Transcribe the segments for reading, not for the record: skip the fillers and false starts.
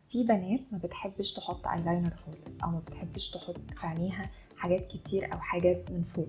في بنات ما بتحبش تحط ايلاينر خالص، او ما بتحبش تحط في عينيها حاجات كتير او حاجات من فوق.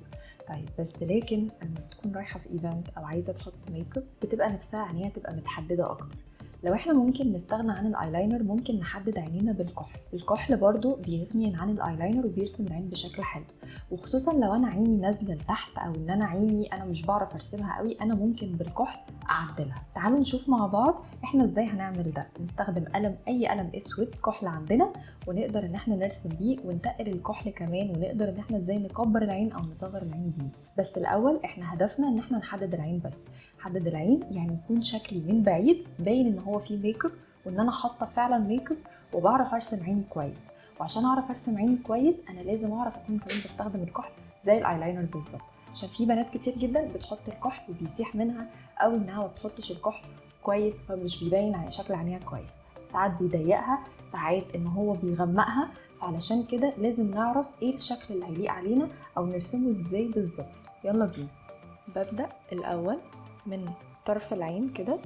طيب بس لكن لما بتكون رايحة في event او عايزه تحط ميك اب بتبقى نفسها عينيها تبقى متحدده اكتر. لو احنا ممكن نستغنى عن الايلاينر ممكن نحدد عينينا بالكحل. الكحل برضو بيغني عن الايلاينر وبيرسم العين بشكل حلو، وخصوصا لو انا عيني نازله لتحت او ان انا عيني انا مش بعرف ارسمها قوي، انا ممكن بالكحل اعدلها. تعالوا نشوف مع بعض احنا ازاي هنعمل ده. نستخدم قلم، اي قلم اسود كحل عندنا، ونقدر ان احنا نرسم بيه ونتقل الكحل كمان، ونقدر ان احنا ازاي نكبر العين او نصغر العين بيه. بس الاول احنا هدفنا ان احنا نحدد العين بس. حدد العين يعني يكون شكلي من بعيد باين ان هو فيه ميك اب وان انا حاطه فعلا ميك اب وبعرف ارسم عيني كويس. وعشان اعرف ارسم عيني كويس انا لازم اعرف اكون كمان بستخدم الكحل زي الايلاينر بالظبط، عشان في بنات كتير جدا بتحط الكحل وبيسيح منها، او انها ما بتحطش الكحل كويس فمش بيبين على شكل عينيها كويس. ساعات بيضيقها، ساعات ان هو بيغمقها، فعلشان كده لازم نعرف ايه الشكل اللي هيليق علينا او نرسمه ازاي بالظبط. يلا بينا. ببدأ الاول من طرف العين كده،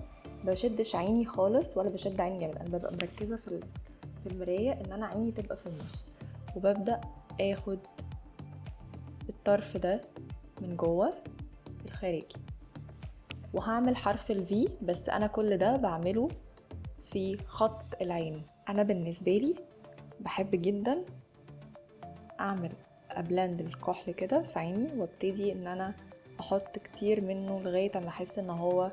بشدش عيني خالص ولا بشد عيني جامد، انا ببقى مركزة في المراية ان انا عيني تبقى في النص، وببدأ اخد الطرف ده من جوه الخارجي وهعمل حرف ال V، بس انا كل ده بعمله في خط العين. انا بالنسبة لي بحب جدا اعمل ا blend الكحل كده في عيني، وابتدي ان انا احط كتير منه لغاية اما احس ان هو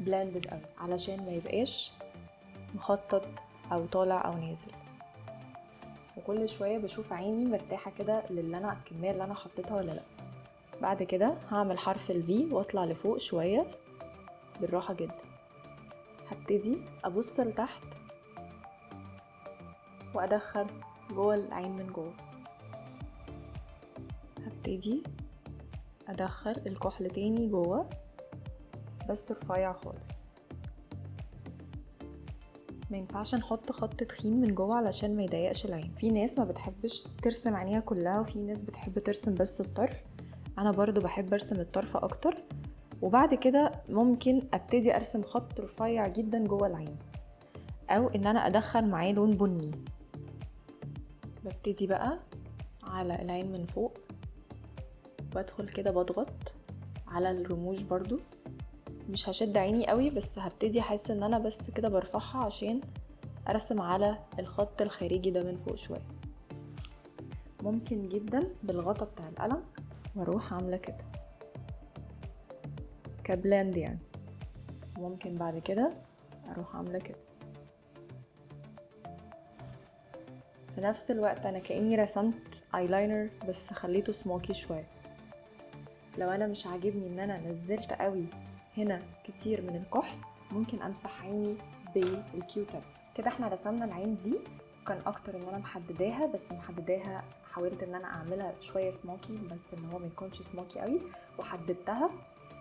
blended قوي، علشان ما يبقاش مخطط او طالع او نازل. وكل شوية بشوف عيني مرتاحة كده للي انا الكمية اللي انا حطيتها ولا لا. بعد كده هعمل حرف ال V واطلع لفوق شوية بالراحة جدا. هبتدي ابص لتحت وادخل جوه العين من جوه. هبتدي ادخل الكحل تاني جوه بس رفيع خالص. ما ينفعش نحط خط تخين من جوه علشان ما يضايقش العين. في ناس ما بتحبش ترسم عينيها كلها، وفي ناس بتحب ترسم بس الطرف. انا برضو بحب ارسم الطرف اكتر، وبعد كده ممكن ابتدي ارسم خط رفيع جدا جوه العين، او ان انا ادخل معاه لون بني. ببتدي بقى على العين من فوق وادخل كده بضغط على الرموش برضو، مش هشد عيني قوي بس هبتدي احس ان انا بس كده برفعها عشان ارسم على الخط الخارجي ده من فوق شوية. ممكن جدا بالغطا بتاع القلم واروح عاملة كده ك blend يعني. ممكن بعد كده اروح عاملة كده. في نفس الوقت انا كأني رسمت ايلاينر بس خليته smoky شوية. لو انا مش عاجبني ان انا نزلت قوي هنا كتير من الكحل ممكن امسح عيني بالكيو تاب. كده احنا رسمنا العين دي، كان اكتر ان انا محدداها، بس محدداها حاولت ان انا اعملها شوية smoky بس ان هو ما يكونش smoky قوي، وحددتها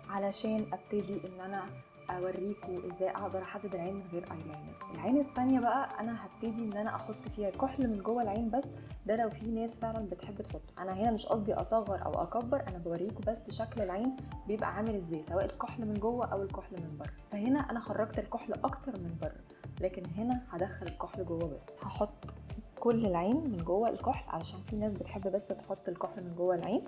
علشان ابتدي ان انا اوريكم ازاي اقدر احدد العين من غير ايلاينر. العين التانية بقى انا هبتدي ان انا احط فيها كحل من جوه العين بس، ده لو في ناس فعلا بتحب تحطه. انا هنا مش قصدي اصغر او اكبر، انا بوريكم بس شكل العين بيبقى عامل ازاي سواء الكحل من جوه او الكحل من بره. فهنا انا خرجت الكحل اكتر من بره، لكن هنا هدخل الكحل جوه بس. هحط كل العين من جوه الكحل علشان في ناس بتحب بس تحط الكحل من جوه العين،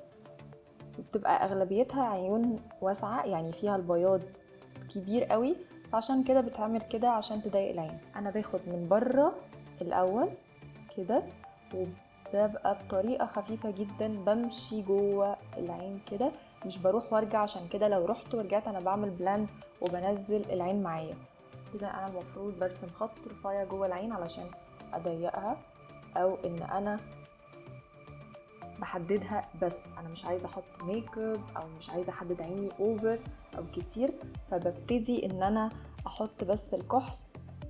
وبتبقى اغلبيتها عيون واسعة يعني فيها البياض كبير قوي، فعشان كده بتعمل كده عشان تضايق العين. انا باخد من بره الاول كده، وببقى بطريقة خفيفة جدا بمشي جوه العين كده، مش بروح وارجع، عشان كده لو رحت ورجعت انا بعمل blend وبنزل العين معايا كده. انا المفروض برسم خط رفيع جوه العين علشان اضيقها، او ان انا بحددها بس، انا مش عايزه احط ميك اب او مش عايزه احدد عيني over او كتير، فببتدي ان انا احط بس الكحل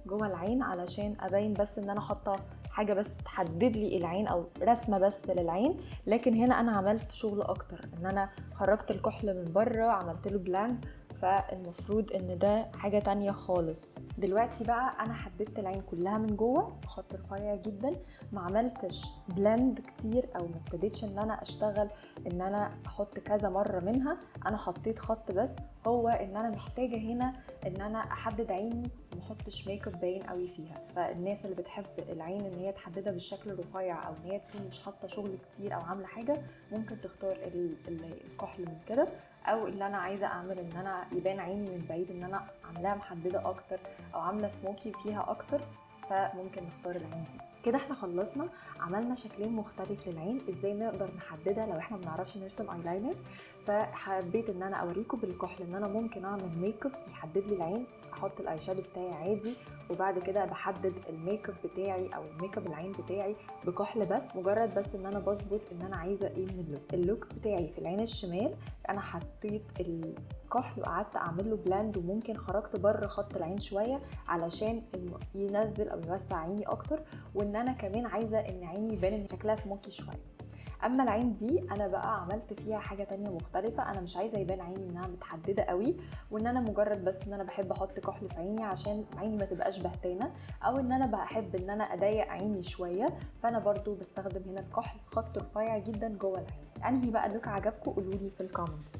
جوه العين علشان ابين بس ان انا حاطه حاجة بس تحدد لي العين او رسمه بس للعين. لكن هنا انا عملت شغل اكتر، ان انا خرجت الكحل من بره عملت له blend، فالمفروض ان ده حاجة تانية خالص. دلوقتي بقى انا حددت العين كلها من جوه بخط رفيع جدا، ما عملتش blend كتير او ما ابتديتش ان انا اشتغل ان انا احط كذا مرة منها، انا حطيت خط بس. هو ان انا محتاجه هنا ان انا احدد عيني وما احطش ميك اب باين قوي فيها. فالناس اللي بتحب العين ان هي تحددها بالشكل الرفيع او ان هي تكون مش حاطه شغل كتير او عامله حاجة، ممكن تختار الكحل من كده، او اللي انا عايزه اعمل ان انا يبان عيني من بعيد ان انا عاملاها محددة اكتر او عامله smoky فيها اكتر، فممكن نختار العين دي. كده احنا خلصنا، عملنا شكلين مختلف للعين، ازاي نقدر نحددها لو احنا ما بنعرفش نرسم ايلاينر. فحبيت ان انا اوريكم بالكحل ان انا ممكن اعمل ميك اب يحدد لي العين، احط ال eyeshadow بتاعي عادي وبعد كده بحدد الميك اب بتاعي او الميك اب العين بتاعي بكحل بس، مجرد بس ان انا بظبط ان انا عايزه ايه من ال look. ال look بتاعي في العين الشمال انا حطيت الكحل وقعدت اعمل له blend، وممكن خرجت بره خط العين شوية علشان ينزل او يوسع عيني اكتر، وان انا كمان عايزه ان عيني يبان ان شكلها smoky شوية. اما العين دي انا بقى عملت فيها حاجة تانية مختلفة، انا مش عايزه يبان عيني انها متحدده قوي، وان انا مجرد بس ان انا بحب احط كحل في عيني عشان عيني ما تبقاش بهتانه، او ان انا بحب ان انا اضيق عيني شوية، فانا برضو بستخدم هنا الكحل خط رفيع جدا جوه العين. انهي بقى ال look عجبكم؟ قولولي في ال comments.